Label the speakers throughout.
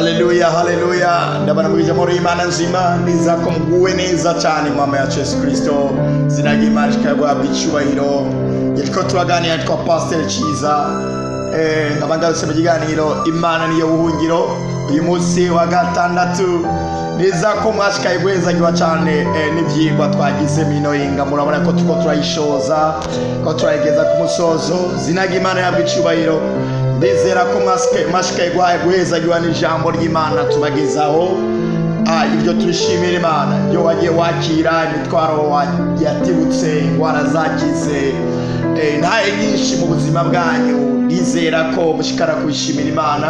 Speaker 1: Haleluya, haleluya. Ndabaramukije amahoro y'Imana nzima, niza ko muguwe neza cyane mama yacu Yesu Kristo. Izina ry'Imana rikaguhabwa icyubahiro. Turiko turaganira twa Pastor Ciza. Nkaba ngarutse mu kiganiro Imana niyo buhungiro uyu munsi wa gatandatu. Niza ko mwashikaye guhezagirwa cyane n'ivyigwa twagize mino yinga. Murabona ko turiko turayishoza, ko turayigeza ku musozo. Izina ry'Imana yahabwa icyubahiro. Ndizera ko mwashikaye guhezagirwa n'ijambo ry'Imana tubagezaho. Ibyo turishimira Imana. Ibyo wagiye wakira, imitwaro yatibutse, ingwara zakize, ntaye nyinshi mu buzima bwanyu. Ndizera ko mushikara kubishimira Imana,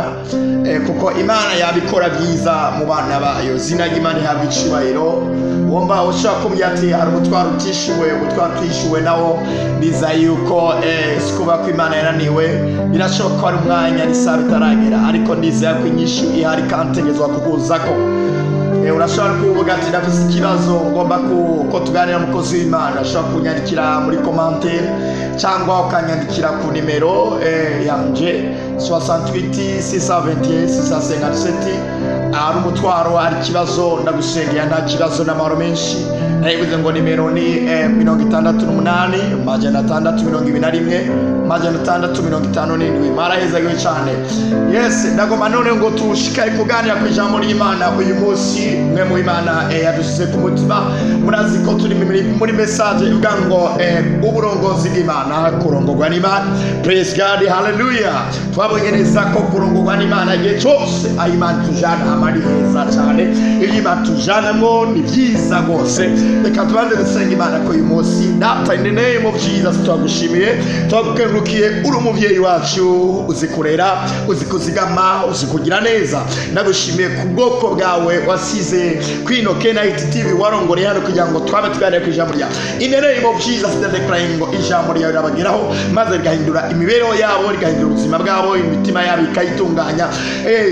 Speaker 1: kuko Imana yabikora byiza mu bana bayo. Izina ry'Imana ihabwa icubahiro. Womba ushaka kumbwira ati hari umutwaro utishuwe, umutwaro utishuwe nawo, ndiza yuko sikuba ko Imana yananiwe. Birashoboka ko ari umwanya n'isaha bitaragera, ariko ndizera ko inyishu ihari kandi ntegerezwa kukuzako. Urashobora kuvuga ati ndafise ikibazo ngomba ko tuganira mukozi w'Imana. Urashobora kunyandikira muri commentaire cyangwa ukanyandikira ku nimero yanje 68 621 657. Ari umutwaro, ari ikibazo, ndagusengera nta kibazo n'amahoro menshi. Nayivuze ngo nimero ni 68 621 657. Marahezagiwe cyane. Yes, ndagomba none ngo tushikare kuganira ku ijambo ry'Imana uyu munsi. Mwe mu Imana yadusize ku mutima. Murazi ko turi muri message ivuga ngo uburongozi bw'Imana, kurongorwa n'Imana. Praise God, hallelujah. Twabonye neza ko kurongorwa n'Imana igihe cyose aho Imana tujana amari heza cyane. Iyo Imana tujanamwo ni byiza rwose. Reka tubanze dusenga Imana ko uyu munsi. Data, in the name of Jesus, turagushimiye, turagukengurukiye. Uri umuvyeyi wacu, uzi kurera, uzi kuzigama, uzi kugira neza. Ndagushimiye ku bwoko bwawe wasize kwino K90 TV warongoreye hano kugira ngo twabe tuganire ku ijambo ryawe. In the name of Jesus, ndadeclare ngo ijambo ryawe rirabageraho maze rigahindura imibereho yabo, rigahindura ubuzima bwabo, imitima yabo ikayitunganya.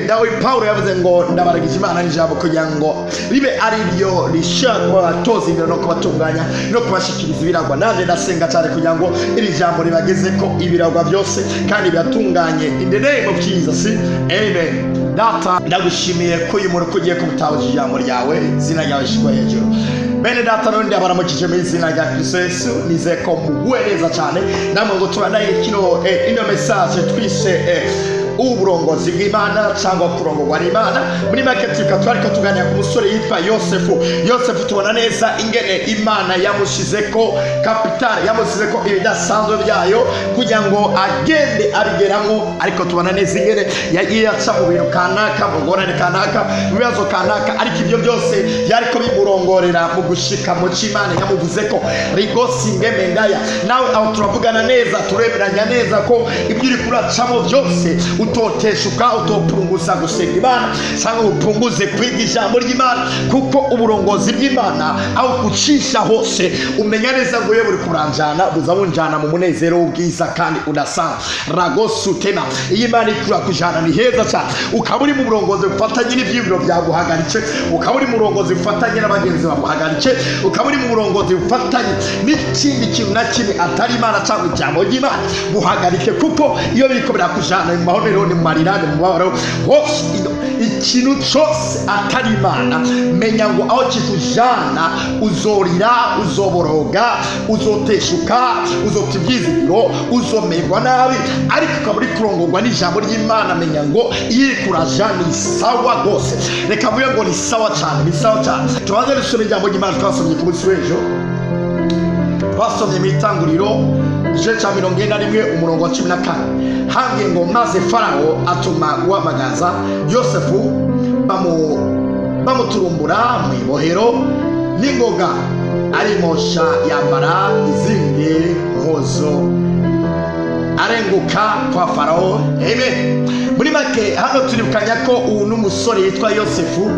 Speaker 1: Dawe Paulo yavuze ngo ndabaragije Imana n'ijambo kugira ngo ribe ari ryo rishaka kubatoza imbere no kubatunganya no kubashikiriza ibiragwa. Nanjye ndasenga cyane kugira ngo iri jambo ribageze ko ibiragwa byose kandi biratunganye. In the name of Jesus, amen. Data, ndagushimiye ko uyu muntu ugiye kumutahuza ijambo ryawe, izina ryawe rishirwa hejuru. Bene data, none ndabaramukije mu izina rya Kristo Yesu. Nizeye ko muguwe neza cyane. Namwe ngo tubandanye kino ino message twise uburongozi bw'Imana cyangwa kurongorwa n'Imana. Muri make turiko twariko tuganira ku musore yitwa Yosefu. Yosefu tubona neza ingene Imana yamushizeko capital, yamushizeko ibidasanzwe byayo kugira ngo agende abigeramo. Ariko tubona neza ingene yagiye aca mu bintu kanaka, mu ngorane kanaka, mu bibazo kanaka, ariko ibyo byose byariko bimurongorera mu gushika mu c'Imana yamuvuzeko. Rigosi ngemendaya. Nawe aho turavugana neza, turemeranya neza ko ibyo uri kuracamo byose utoteshuka, utopunguza gusenga Imana cyangwa upunguze kwiga ijambo ry'Imana, kuko uburongozi bw'Imana aho gucisha hose umenya neza ngo yewe uri kuranjana, buza bunjana mu munezero w'ubwiza kandi udasanzwe. Ragosutema, iyi Imana ikurakujana ni heza cyane. Ukaba uri mu burongozi bufatanye n'ivyibiro byaguhagaritse, ukaba uri mu burongozi bufatanye n'abagenzi baguhagaritse, ukaba uri mu burongozi bufatanye n'ikindi kintu na kimwe atari Imana cyangwa ijambo ry'Imana, buhagarike, kuko iyo biriko birakujana mu mahoro, ni mu marira, ni mu mubabaro hose, ikintu cyose atari Imana, menya ngo aho kikujana uzorira, uzoboroga, uzoteshuka, uzota ibyizigiro, uzomerwa nabi. Ariko ukaba uri kurongorwa n'ijambo ry'Imana, menya ngo iyo iri kuraja ni sawa rwose. Reka mvuge ngo ni sawa cyane, ni sawa cyane. Tubanze dusome ijambo ry'Imana twasomye ku munsi w'ejo. Twasomye mu itanguriro igice cya 41 umurongo wa 14. Hange ngo maze Farao atuma guhamagaza Yosefu, bamuturumbura mu ibohero n'ingoga, arimosha yambara izindi mpuzu, arenguka kwa Farao. Amen. Muri make hano turibukanya ko uyu n'umusore yitwa Yosefu.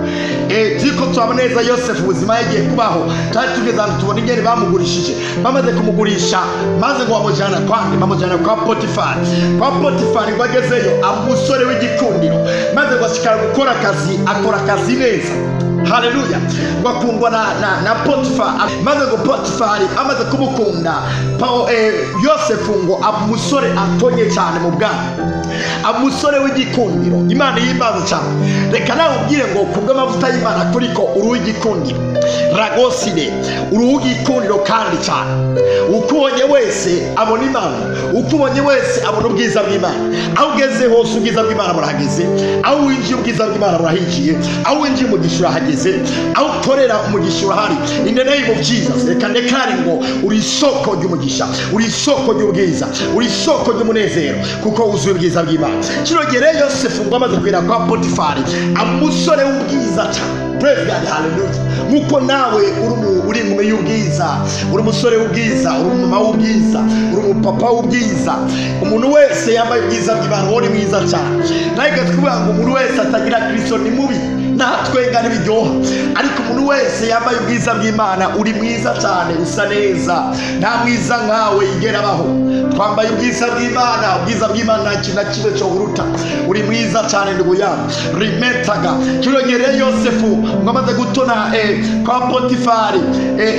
Speaker 1: Turiko turabona neza Yosefu ubuzima yagiye kubaho. Twari tugeze ahantu tubona ingene bamugurishije. Bamaze kumugurisha, maze ngo bamujana kwande, bamujana kwa Potifari. Kwa Potifari ngo agezeyo umusore w'igikundiro, maze ngo ashikara gukora akazi, akora akazi neza. Haleluya. Ngo akundwa na Potifari. Maze ngo Potifari amaze kumukunda, Yosefu ngo umusore atonye cyane mu bwami. Amusore w'igikundiro. Imana yimbaza cyane. Reka nawe ubwire ngo kubw'amavuta y'Imana kuriko uri uw'igikundiro. Ragosine uri uw'igikundiro kandi cyane. Ukubonye wese abona Imana, ukubonye wese abona ubwiza bw'Imana. Aho ugeze hose ubwiza bw'Imana burahageze, aho winjiye ubwiza bw'Imana burahinjiye, aho winjiye umugisha urahageze, aho ukorera umugisha urahari. In the name of Jesus, reka ndekare ngo uri isoko ry'umugisha, uri isoko ry'ubwiza, uri isoko ry'umunezero, kuko wuzuye ubwiza bw'Imana. Kino gihe rero Yosefu ngo amaze kugera kwa Potifari, umusore w'ubwiza cyane. Praise God, hallelujah. Nkuko nawe uri inkumi y'ubwiza, uri umusore w'ubwiza, uri umumama w'ubwiza, uri umupapa w'ubwiza. Umuntu wese yambaye ubwiza bw'Imana uri mwiza cyane. Nawe tukuvuga ngo umuntu wese atagira Kristo ni mubi, natwenga n'ibiryoha. Ariko umuntu wese yambaye ubwiza bw'Imana uri mwiza cyane, usa neza, nta mwiza nkawe igera abaho. Twambaye ubwiza bw'Imana, ubwiza bw'Imana nta kintu na kimwe cyo buruta. Uri mwiza cyane ndugu yangu. Rimetaga kirongere Yosefu ngo amaze gutona kwa Potifari,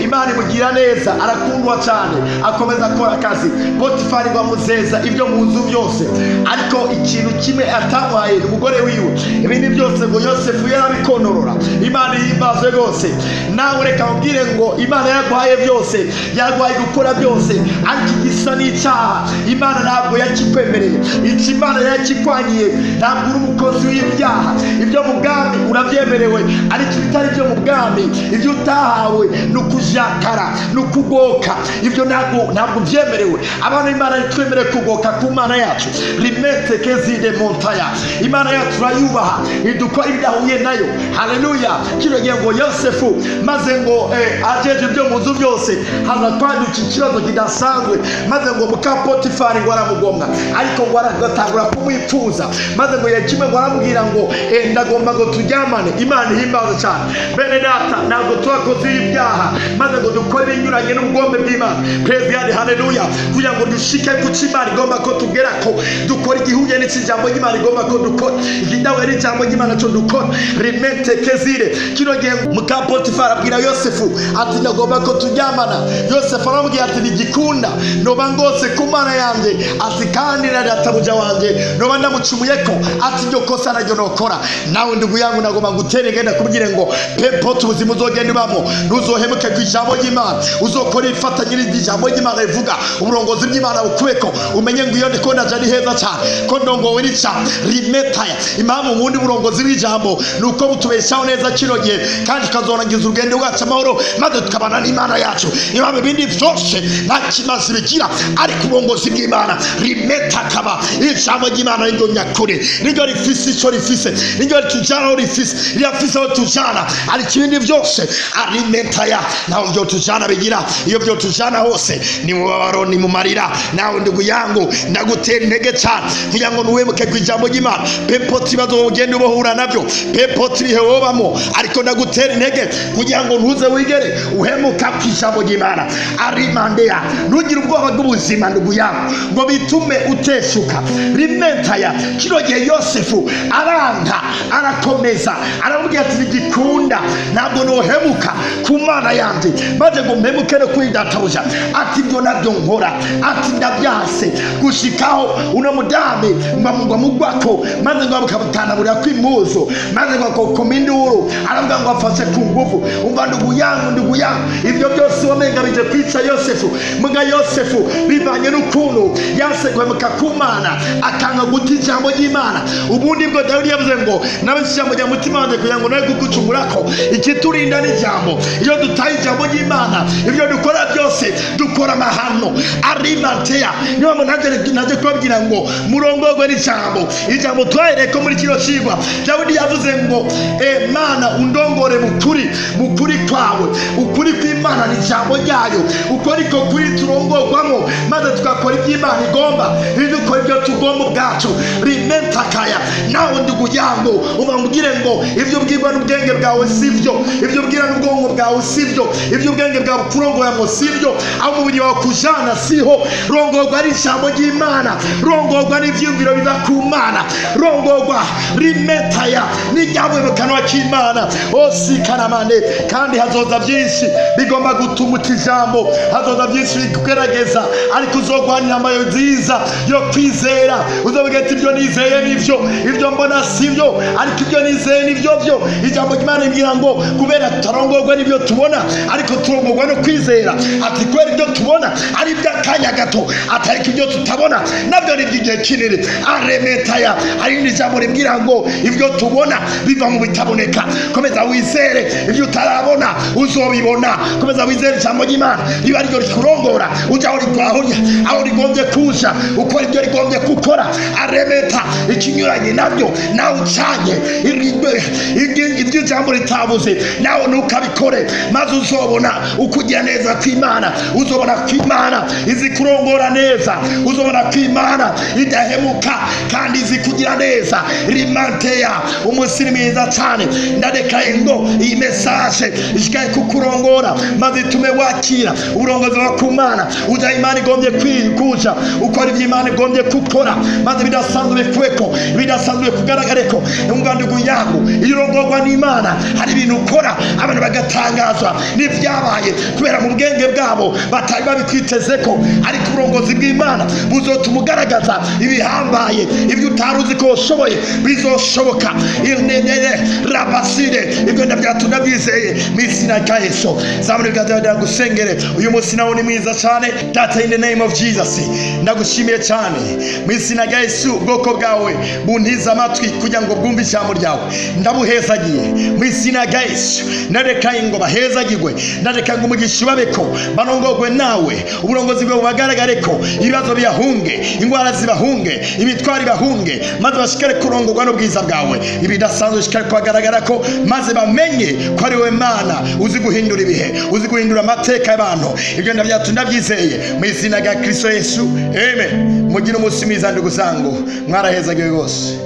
Speaker 1: Imana imugira neza, arakundwa cyane, akomeza akora akazi. Potifari ngo amuzeza ibyo mu nzu byose, ariko ikintu kimwe atamuhaye umugore wiwe. Ibindi byose ngo Yosefu yarabikontorora. Imana ihimbaze rwose. Nawe reka mubwire ngo Imana yaguhaye byose, yaguhaye gukora byose, ariko igisa n'icyaha Imana ntabwo yakikwemereye, iki Imana yakikwangiye. Ntabwo uri umukozi w'ibyaha. Ibyo mu bwami urabyemerewe, ariko ibitari byo mu bwami, ibyo utahawe ni ukujakara, ni ukugoka, ibyo ntabwo byemerewe. Abana b'Imana ntitwemerewe kugoka ku Mana yacu. Rimete kezide montaya. Imana yacu turayubaha, idukora ibidahuye nayo. Haleluya. Kino gihe ngo Yosefu maze ngo ajeje ibyo mu nzu byose, haza kwaduka ikibazo kidasanzwe, maze ngo muka Potifari ngo aramugomwa, ariko ngo aratangura kumwipfuza, maze ngo yakimwe ngo aramubwira ngo ndagomba ngo turyamane. Imana ihimbaze cyane. Bene data, ntabwo twakoze ibyaha maze ngo dukore ibinyuranye n'ubugombe bw'Imana. Praise God, haleluya. Kugira ngo dushike ku cyo Imana igomba ko tugerako, dukora igihuye n'ijambo ry'Imana igomba ko dukora, ikidahuye n'ijambo ry'Imana cyo dukora. Rimete kezire. Kino gihe muka Potifari abwira Yosefu ati ndagomba ko turyamana. Yosefu aramubwira ati nigikunda noba ngose ku Mana yanjye, ati kandi na databuja wanje noba ndamucumuyeko, ati iryo kosa naryo nokora. Nawe ndugu yangu nagomba ngutere ngenda kubwire ngo pepo ubuzima uzogenda ubamo, ntuzohemuke ku ijambo ry'Imana, uzokora ifatanye n'ijambo ry'Imana rivuga, uburongozi bw'Imana bukubeko, umenye ngo iyo ndiko ndaja ni heza cyane, ko ndongowe n'ijambo rimetaya. Impamvu ubundi burongozi bw'ijambo ni uko butubeshaho neza kino gihe, kandi tukazorangiza urugendo rwacu amahoro, maze tukabana n'Imana yacu. Impamvu ibindi byose nta kimazi bigira, ariko uburongozi bw'Imana rimetakaba ijambo ry'Imana niryo nyakuri, niryo rifise icyo rifise, niryo ritujana aho rifise, rirafise aho tujana, ariko ibindi byose arimetaya naho byo tujana bigira. Iyo byo tujana hose ni mu babaro, ni mu marira. Nawe ndugu yangu ndagutera intege cyane kugira ngo ntuhemuke ku ijambo ry'Imana. Pepo tibazo ugenda ubohura nabyo, pepo tibihe wobamo, ariko ndagutera intege kugira ngo ntuze wigere uhemuka ku ijambo ry'Imana. Arimandeya, ntugire ubwoba bw'ubuzima ndugu yangu ngo bitume uteshuka. Rimetaya. Kino gihe Yosefu aranga, arakomeza, aramubwira ati nigikunda ntabwo nohemuka ku Mana yanjye, maze ngo mpemuke no kuri databuja, ati ibyo nabyo nkora, ati ndabyase gushikaho uno mudame ngo amugwako, maze ngo amukamutanabura kw'impuzu, maze ngo akokoma induru, aravuga ngo afashe ku nguvu. Umva ndugu yangu, ndugu yangu, ibyo byose wamenga bije kwica Yosefu. Muga Yosefu bivanye n'ukuntu yanse guhemuka ku Mana, akanga guta ijambo ry'Imana. Ubundi bwo Dawidi yavuze ngo nabise ijambo rya mutima wanjye kugira ngo nawe kugucumurako. Ikiturinda n'ijambo. Iyo dutaye ijambo ry'Imana, ibyo dukora byose dukora amahano. Arimatea. Niyo mpamvu naje kubabwira ngo murongorwe n'ijambo. Ijambo twahereye ko muri kino cigwa Dawidi yavuze ngo Mana undongore mukuri, mukuri kwawe. Ukuri kw'Imana ni ijambo ryayo. Uko niko kuri turongorwamo, maze tugakora ibyo Imana igomba, ntidukore ibyo tugomba ubwacu. Rimentakaya. Nawe ndugu yangu, ubambwire ngo ibyo ubwirwa n'ubwenge bwawe sivyo, ibyo ubwira n'ubwonko bwawe sivyo, ibyo ubwenge bwawe kurongoya ngo sivyo, aho umubiri wawe kujana siho. Rongorwa ari ijambo ry'Imana, rongorwa n'ivyiyumviro biva ku Mana, rongorwa rimetaya n'iryavuye mu kanwa k'Imana. Osikanamane, kandi hazoza byinshi bigomba gutumuta ijambo, hazoza byinshi bikugerageza, ariko uzogwanira amayo nziza yo kwizera. Uzovuga ati ibyo nizeye nivyo, ibyo mbona sivyo, ariko ibyo nizeye nivyo byo. Ijambo ry'Imana rimbwira ngo kubera tutarongorwa n'ibyo tubona, ariko turongorwa no kwizera. Ati kubera ibyo tubona ari iby'akanya gato, atariko ibyo tutabona nabyo ni iby'igihe kinini. Aremetaya, hari irindi jambo rimbwira ngo ibyo tubona biva mu bitaboneka. Komeza wizere, ibyo utarabona uzobibona. Komeza wizere ijambo ry'Imana riba ariryo rikurongora, uja aho rigombye kuja, ukora ibyo rigombye gukora. Aremeta, ikinyuranye nabyo nawe ucanye ibyo ijambo ritabuze nawe ntukabikore, maze uzobona ukugira neza kw'Imana, uzobona kw'Imana izi kurongora neza, uzobona kw'Imana idahemuka kandi izi kugira neza. Rimanteya, umunsi ni mwiza cyane. Ndareka ngo iyi message ishikaye kukurongora, maze itume wakira uburongozi bwa ku Mana, uja Imana igombye kuja, ukora ibyo Imana igombye gukora, maze bidasanzwe bikuweko, bidasanzwe kugaragareko. Umva ndugu yangu, iyo urongorwa n'Imana hari ibintu ukora abantu bagatangazwa n'ibyabaye, kubera mu bwenge bwabo batari babikwitezeko, ariko uburongozi bw'Imana buzotuma ugaragaza ibihambaye, ibyo utari uzi ko ushoboye bizoshoboka. Rabasire, ibyo ndabyatunda byizeye mu izina rya Yesu. Zamura ibiganza byawe ndagusengere. Uyu munsi nawo ni mwiza cyane. Data, in the name of Jesus, ndagushimiye cyane mu izina rya Yesu. Ubwoko bwawe buntiza amatwi kugira ngo bwumve ijambo ryawe, ndabuhezagiye mu izina rya Yesu. Ndareka ngo bahezagirwe, ndareka ngo umugisha ubabeko, barongorwe nawe, uburongozi bwawe bubagaragareko, ibibazo biyahunge, indwara zibahunge, imitwaro ibahunge, maze bashikare kurongorwa n'ubwiza bwawe. Ibidasanzwe bishikare kubagaragara ko, maze bamenye ko ari wowe Mana uzi guhindura ibihe, uzi guhindura amateka y'abantu. Ibyo ndabyatu ndabyizeye mu izina rya Kristo Yesu, amen. Mugire umunsi mwiza ndugu zangu, mwarahezagiwe rwose.